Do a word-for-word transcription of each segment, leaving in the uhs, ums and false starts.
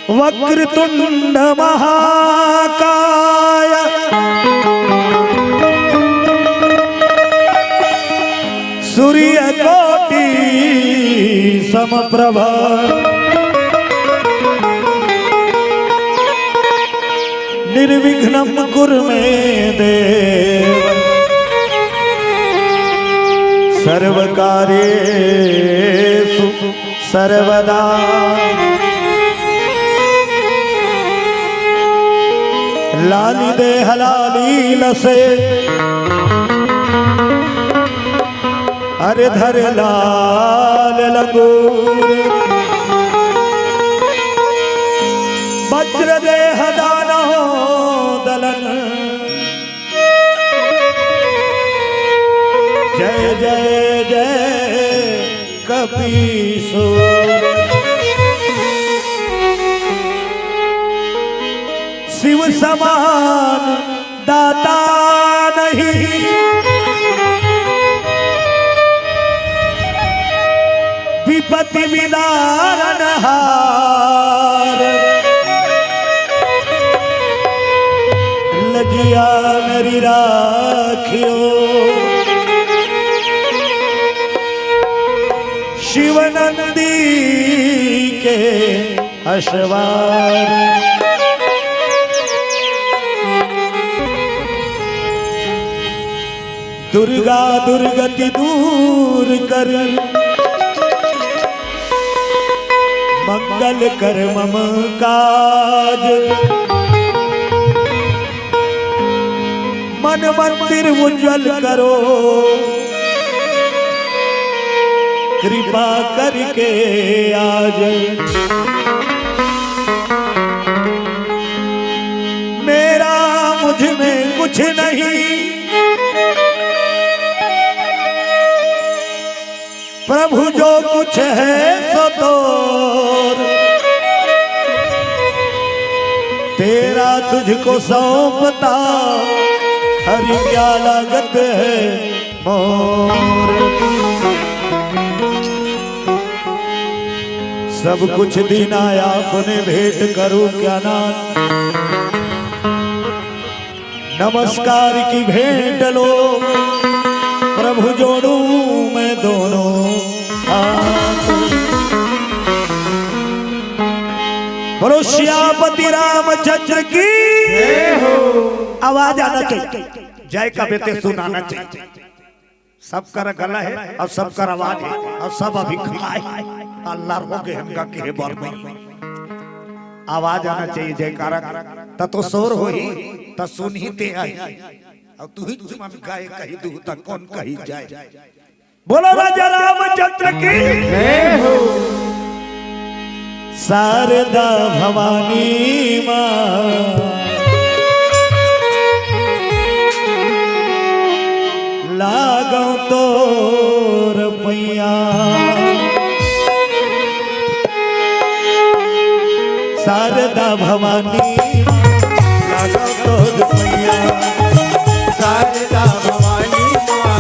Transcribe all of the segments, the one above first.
वक्रतुंड महाकाय सूर्यकोटि समप्रभा। निर्विघ्नं कुरु मे देव सर्वकार्येषु सर्वदा। लाली देह लाली लसे अरे धर लाल लंगूर। वज्र देह दानव दलन। जय जय जय कपीसो। शिव समान दाता नहीं, विपत्ति निदारन हार। लजिया नरी राखियो शिव नंदी के असवार। दुर्गा दुर्गति दूर कर, मंगल कर मम काज। मन मंदिर उज्जवल करो, कृपा करके आज। मेरा मुझ में कुछ नहीं, प्रभु जो कुछ है सो तोर। तेरा तुझको सौंपता हरि क्या लागत है मोर। सब कुछ दीना आपने भेंट करूं क्या नाथ। नमस्कार की भेंट लो, प्रभु जोड़ूं मैं दोनों हाथ। बोलो सियापति रामचंद्र की। जय हो। आवाज आना चाहिए, जय का बेटे सुनाना चाहिए। सबकर गला है और सबकर आवाज है और सब अभी खड़ा है। अल्लाह रोके हमका के बर में आवाज आना चाहिए, जयकारा। त तो शोर होही, त सुनही ते आई। और तू ही तुमन गाए कही दू, त कौन कही जाए? बोलो राजा रामचंद्र की। जय हो। शारदा भवानी माँ, लागो तोर पैया। शारदा भवानी माँ, लागो तोर पैया। शारदा भवानी माँ,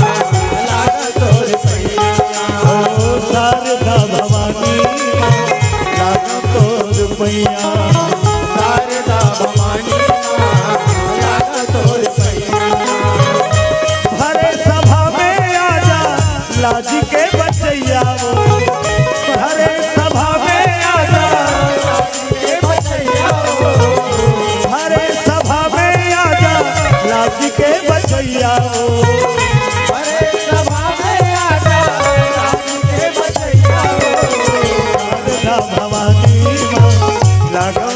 लागो तोर पैया। ओ शारदा भवानी माँ, लागो तोर पैया। शारदा भवानी माँ, लागो तोर पैया। भरे सभा में आजा, लाज के बचैया वो। भरे सभा में आजा, भरे सभा में आजा, लाज के बचैया वो। भरे सभा में आजा, लाज के बचैया वो। शारदा भवानी माँ, लागा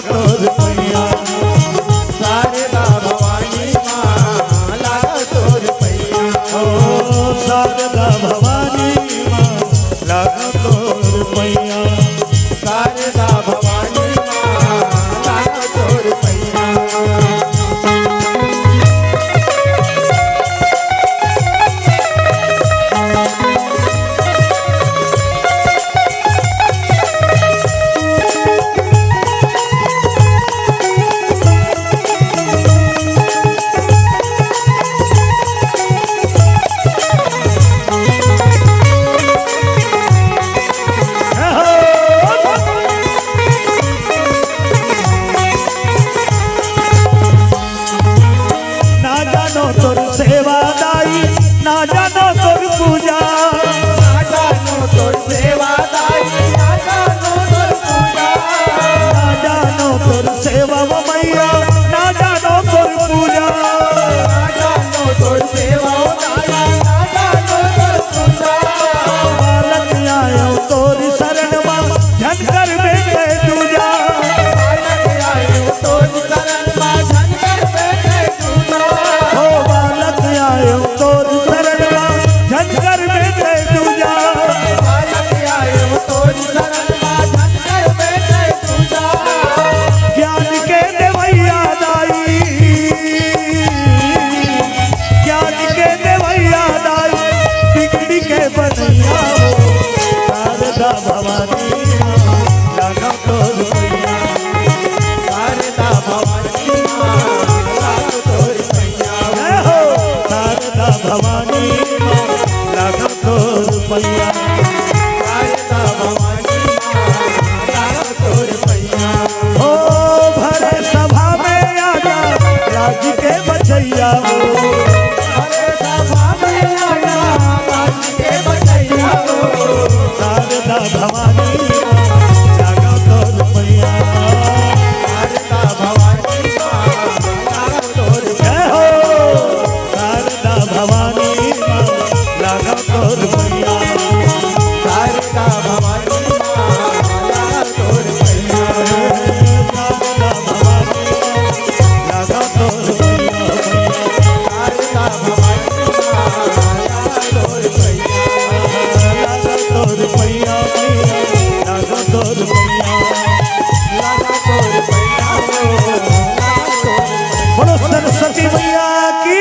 बोलो सरस्वती मैया की।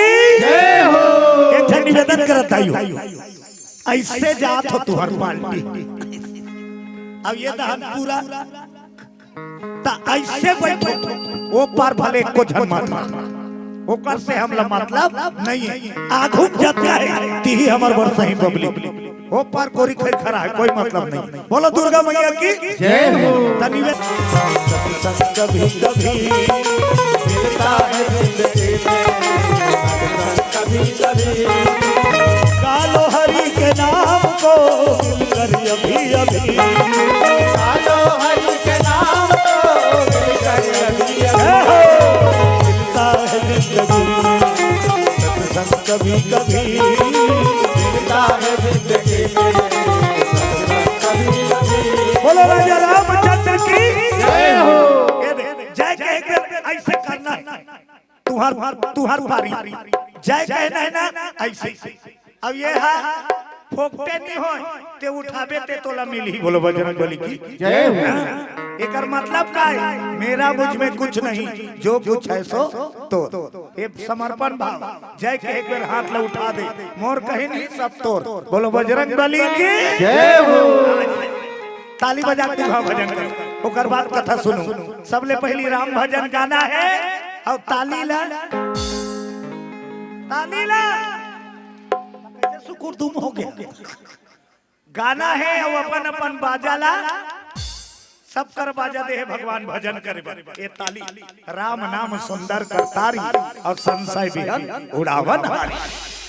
एक ठन निवेदन करत आयो, ऐसे जात हो तुहर पार्टी। अब ये दहन पूरा त ऐसे बैठो, वो पार भले एको झन मत रहा। ओकर से हमला मतलब नहीं है। आघू जतका है, तिही हमर बर सही पब्लिक। वो पार कोरी खैर खड़ा है, कोई मतलब नहीं। बोलो दुर्गा मैया की जय हो। तनी वे सत्संग कभी कभी मिलता है जिंदगी में, सत्संग कभी कभी। गा लो हरि के नाम को मिलकर अभी अभी। गा लो हरि के नाम को मिलकर अभी अभी। जय हो। मिलता है जिंदगी में सत्संग कभी कभी। मिलता है जिंदगी में सत्संग कभी कभी। बोलो राजा रामचंद्र की जय हो। ये देख, जय कहे के ऐसे करना है। तुहर, तुहर पारी। जय कहना है ना, ऐसे। अब ये है, फोकटे नहीं होय, ते उठाबे ते तोला मिलही। बोलो बजरंग बली की जय हो। हाँ, एकर मतलब का है? मेरा मुझ में कुछ नहीं, जो कुछ है सो तो। ये समर्पण भाव। जय के एक बेर हाथ ला उठा दे, मोर कहे नहीं सब तोर। बोलो बजरंग बली की जय हो। ताली बजा के भाव भजन करो, ओकर बाद कथा सुनो। सबले पहली राम भजन गाना है और ताली ला, ताली ला। कैसे सुकुर दुम हो गया? गाना है और अपन अपन बाजा ला, सब कर बाजा दे है भगवान भजन करे बर। ये ताली राम नाम सुंदर करतारी और संशय विहन उड़ावन हारी।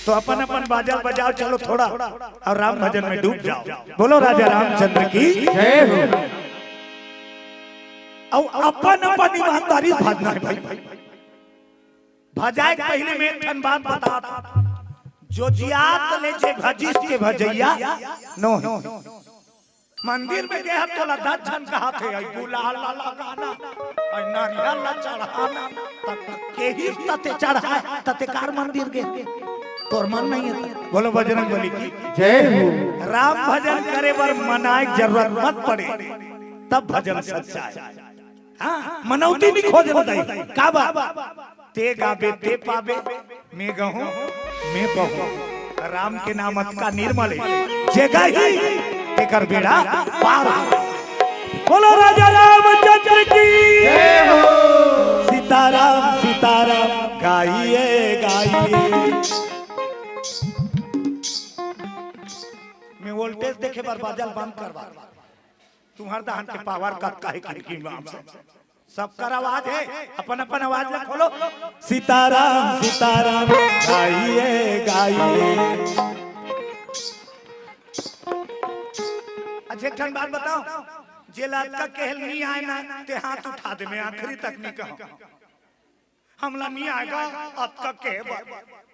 तो अपन अपन बाजा बजाओ, चलो थोड़ा और राम भजन में डूब जाओ। बोलो राजा रामचंद्र की जय हो। और अपन अपन ईमानदारी से भजना है भाई। भजाए के पहले में एक ठन बात बता, जो जियात ले जे भजिस के भजैया नो है। मंदिर में गे हस तोला दस झन कहत हे, "अई गुलाल ला लगाना, अई नारियल ला चढ़ाना, त केहिस तते चढ़ाए, तते कार मंदिर गे, तोर मन नहीं है।" बोलो बजरंग बली की जय हो। राम भजन करे बर मनाए के जरूरत मत पड़े, तब भजन सच्चा है। हाँ, मनौती नहीं खोज बताई। का बात? ते गाबे, ते पाबे, मैं गहूं, मैं बहूं। राम के नाम अतका निर्मल है, जे गाही, तेकर बेड़ा पार। बोलो राजा रामचंद्र की जय हो। सीताराम, सीताराम, गाइए, गाइए। मैं वोल्टेज देखे बर बाजा ल बंद करवा। तुम्हार दहन के पावर कतका हे खिड़की में आप सब। सबकर आवाज है, अपन अपन आवाज ला खोलो। सीताराम सीताराम गाइए गाइए। अच्छा, एक ठन बात बताओ, जे ला अतका केहे ल नी आए ना, ते हाथ उठा दे, मैं आखिरी तक नी कहूं। हमला नी आएगा अतका केहे बर।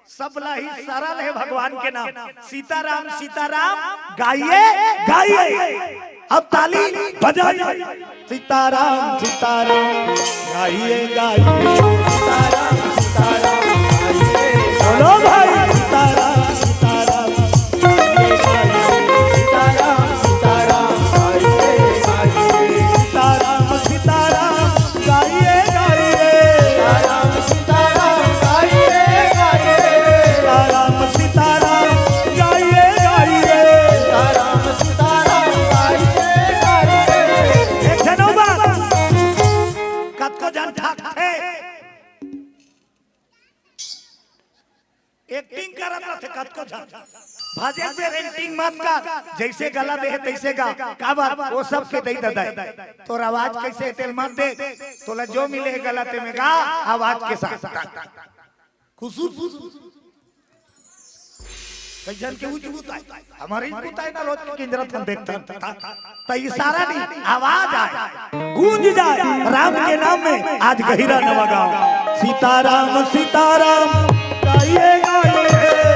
सबला ही सरल है भगवान के नाम। सीताराम सीताराम गाइए गाइए। अब ताली बजाइए। सीताराम सीताराम गाइए गाइए। सीताराम सीताराम गाइए। बोलो भाई। सीताराम सीताराम गाइए गाइए। सीताराम सीताराम गाइए गाइए। सीताराम सीताराम गाइए गाइए। सीताराम सीताराम गाइए गाइए। सीताराम सीताराम गाइए गाइए। सीताराम सीताराम गाइए गाइए। एक झन अउ बा। कतको झन ठाकथे। एक्टिंग करत रथे कतको झन। भजन में एक्टिंग मत कर, जैसे गला दे हे तैसे गा। काबर? वो सब के दई ददा हे। तोर आवाज कैसे हे तेल मत दे, तोला जो मिले हे गला ते में गा, आवाज के साथ। खुसुर फुसुर। कई झन के उच उताय, हमर इच उताय ना, रोज के किंजरत हम देखथन। त इशारा नहीं, आवाज आए, गूंज जाए, राम के नाम में आज गहिरा नवा गाँव। सीताराम सीताराम गाइए गाइए।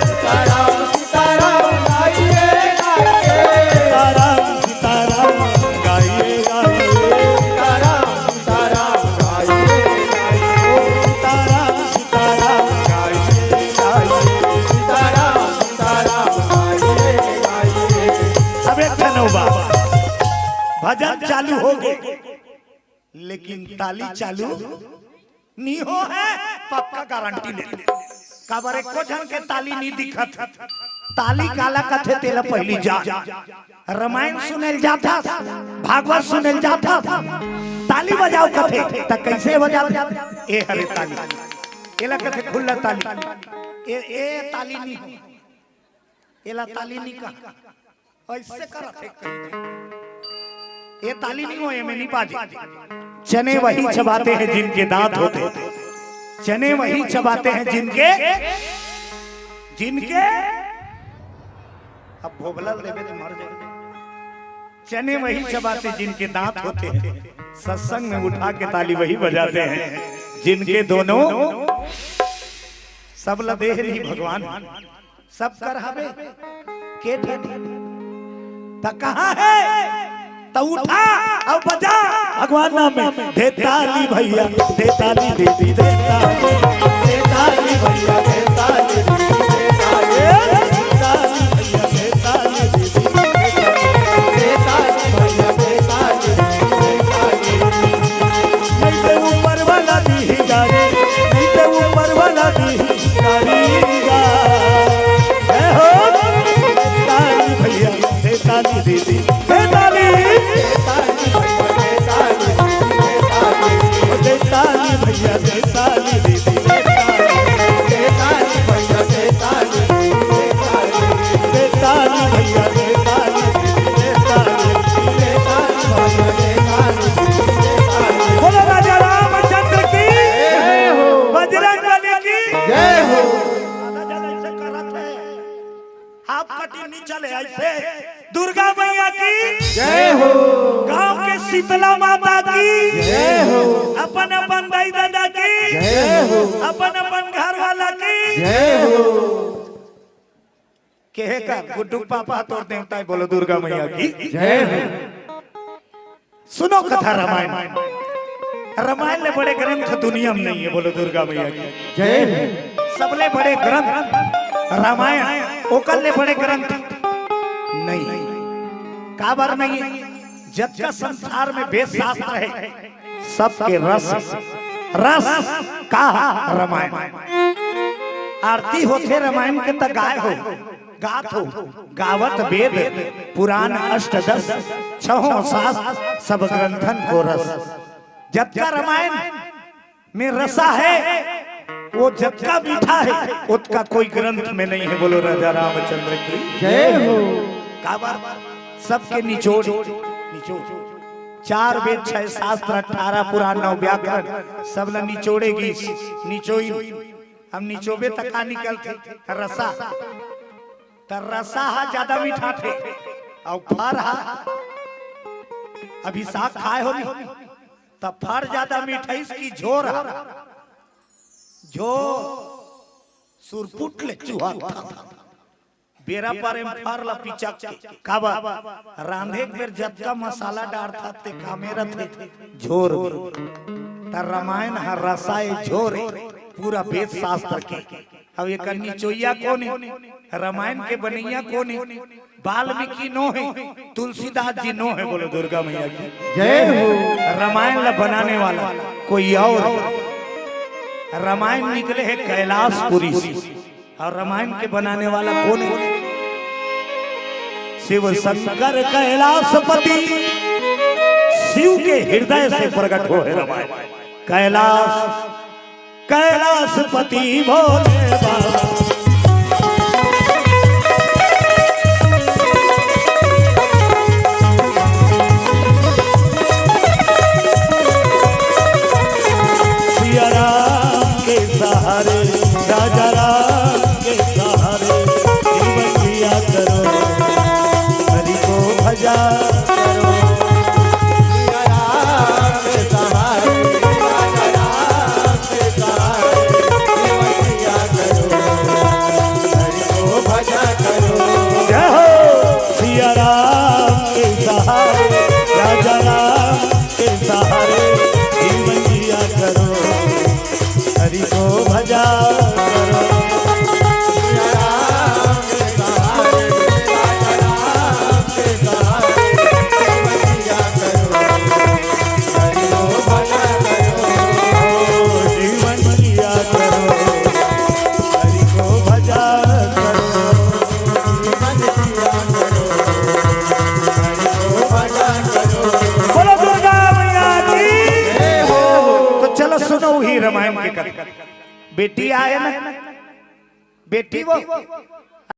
सीताराम सीताराम गाइए गाइए। सीताराम सीताराम गाइए गाइए। सीताराम सीताराम गाइए गाइए। ओ सीताराम सीताराम गाइए गाइए। सीताराम सीताराम गाइए गाइए। अब एक ठन अउ बा। भजन चालू हो गे। लेकिन ताली चालू नी हो हे, पक्का गारंटी ले ले। काबर एको झन के ताली नी दिखत हे। ताली काला कथे तेला पहिली जा। रमायण सुनेल जाथस, भागवत सुनेल जाथस, ताली बजाव कथे, त कइसे बजाथे? ए हरे ताली, एला कथे खुल्ला ताली। ए, ए ताली नी हो, एला ताली नी कहा। अइसे करत हे कहीं। ए ताली नी हो, एमे नी बाजे। चने वही चबाते हैं जिनके दांत होते। चने वही चबाते हैं जिनके, जिनके, अब भोभला लेबे त मर जाए। चने वही चबाते जिनके दांत होते हैं। सत्संग में उठा के ताली वही बजाते हैं जिनके दोनों, सब ल दे हे नहीं भगवान। सब कर हवे, के दे दे? त कहाँ हे? त उठा अउ बजा भगवान नाम में। दे ताली भइया, दे ताली, दे दी, दे ताली। दे ताली भइया, दे ताली, दे दी, दे ताली। दे ताली भइया, दे ताली, दे दी, दे ताली। दे ताली भइया, दे ताली, दे ताली। नहीं तो ऊपर वाला दी ही गारी, नहीं तो ऊपर वाला दी ही गारी गा। जय हो। ताली भइया, हे ताली दीदी, हे ताली। हे ताली भइया, हे ताली दीदी, हे ताली। हे ताली भइया, हे ताली। हे ताली भइया, हे ताली। बोलो राजा रामचंद्र की, बजरंग बली की। जय हो। दादा, ज्यादा ऐसे करत हे। हाफ कटिंग नहीं चले ऐसे। दुर्गा मैया की। जय हो। गांव के शीतला माता की। जय हो। अपन अपन दाई दादा की। जय हो। अपन अपन घर वाला की। जय हो। केहे का गुड्डू पापा तोर देवता हे, बोलो दुर्गा मैया की। जय हो। सुनो कथा रामायण। रामायण ले बड़े ग्रंथ दुनिया में नहीं हे, बोलो दुर्गा मैया की। जय हो। सबले बड़े ग्रंथ रामायण, ओकर ले बड़े ग्रंथ नहीं। काबर नहीं हे? जतका संसार में वेद शास्त्र हे, सबके रस, रस का रामायण। आरती होथे रामायण के त गाय हो, गात हो, गावत वेद, पुराण अष्टदश, छहों शास्त्र, सब ग्रंथन को रस। जतका रामायण में रसा हे, वो जतका मीठा हे, ओतका कोई ग्रंथ में नहीं हे। बोलो राजा रामचंद्र की। जय हो। काबर? सबके निचोड़, निचोड़। चार वेद, छह शास्त्र, अठारह पुराण, नौ व्याकरण, सब ला निचोड़े गिस, निचोई। हम निचोबे त का निकलथे? रसा। त रसा ह ज्यादा मीठाथे, अउ फर ह, अभी साग खाए हो नहीं, त फर ज्यादा मीठाइस कि झोर ह? झोर। सुरपुट ले चुहा था। बेरा पारे म फर ला पिचक के। काबर? रांधे के बेर जतका मसाला डारथा ते कामे रथे, झोर में। त रामायण ह रसा ए, झोर ए, पूरा वेद शास्त्र के। अब एकर निचोइया कोन हे? रामायण के बनइया कोन हे? वाल्मीकि नो हे, तुलसीदास जी नो हे। बोलो दुर्गा मैया की। जय हो। रामायण ला बनाने वाला कोई और हे। रामायण निकले हे कैलाशपुरी से। अउ रामायण के बनाने वाला कोन हे? शिव शंकर कैलाशपति, शिव के हृदय से प्रकट होहे रामायण। कैलाश, कैलाशपति भोले बाबा। सिया राम के सहारे, राजा राम के सहारे, जीवन जिया करो, हरि को भजा करो। सिया राम के सहारे, राजा राम के सहारे, जीवन जिया करो। तो सुनो ही रामायण के कथा। बेटी आए ना, बेटी वो